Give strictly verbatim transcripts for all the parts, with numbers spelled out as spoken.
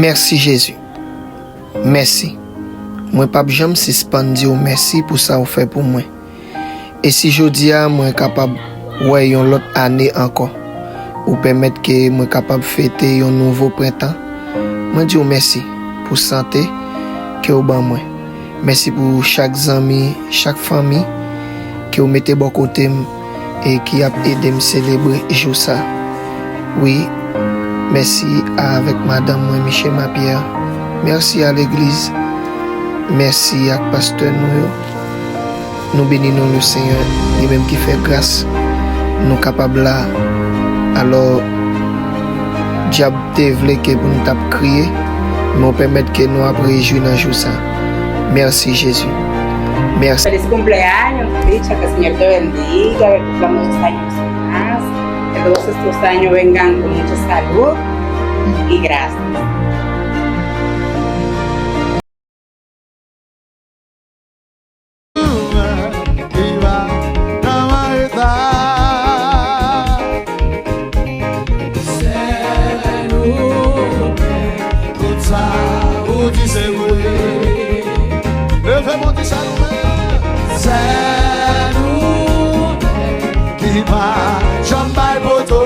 Mèsi, Jezi. Mèsi. Mwen p ap janm sispann di w mèsi pou sa w fè pou mwen. E si jodi a mwen kapab wè yon lòt ane ankò, ou pèmèt ke mwen kapab fete yon nouvo prentan, mwen di w mèsi pou sante ke w ban mwen. Mèsi pou chak zanmi, chak fanmi ke w mete bò kote m e ki ap ede m selebre jou sa. Wi, mèsi avèk madanm mwen, Michel Mapierre. Mèsi a legliz. Mèsi ak pastè nou yo. Nou beni non Lesenyè, li menm ki fè gras nou kapab la. Alò, dyab te vle ke pou nou t ap kriye, men w pèmèt ke nou ap rejwi nan jou sa. Mèsi, Jezi. Mèsi. Feliz cumpleaños, Richard, que el Señor te bendiga, que cumpla muchos años más, que todos estos años vengan con mucha salud y gracias. Tout sa ou di se vre. Leve men, di sa nou menm. Sèl ou menm ki pa janm bay poto.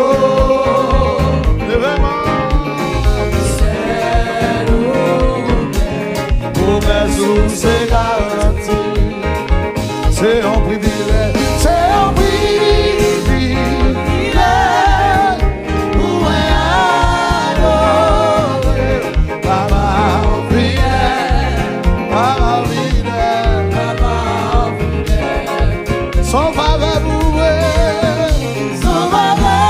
Leve men. Sèl ou menm. Pwomès ou se garanti. Se yon privilèj, se yon privilèj pou mwen adore Papa fidèl, Papa fidèl, Papa fidèl. Son favè pou mwen, son favè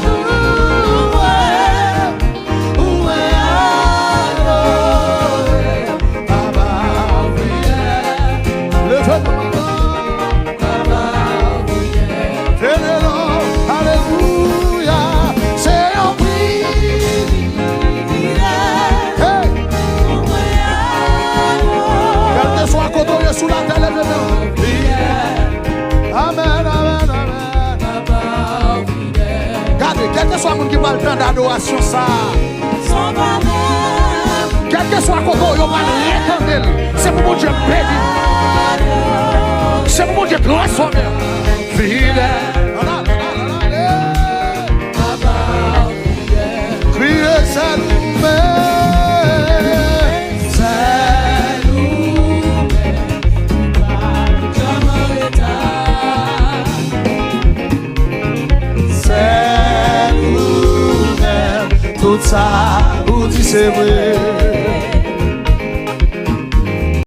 pou mwen. Ou mwen adore, Papa fidèl. Leve men, Papa fidèl. Tene lò, alelouya. Se yon privilèj. Hey! Ou mwen adore. Kèlkeswa kote w ye sou latè, leve men. Amèn, amèn, amèn. Gade, kèlkeswa moun ki pral tande adorasyon sa a, kèlkeswa kote w ye, yo pral retande l. Se pou Bondye beni w. Se pou Bondye transfòme w. Fidèl. Kriye sèl ou menm. Sèl ou menm ki pa janm an reta. Sèl ou menm, tout sa ou di se vre.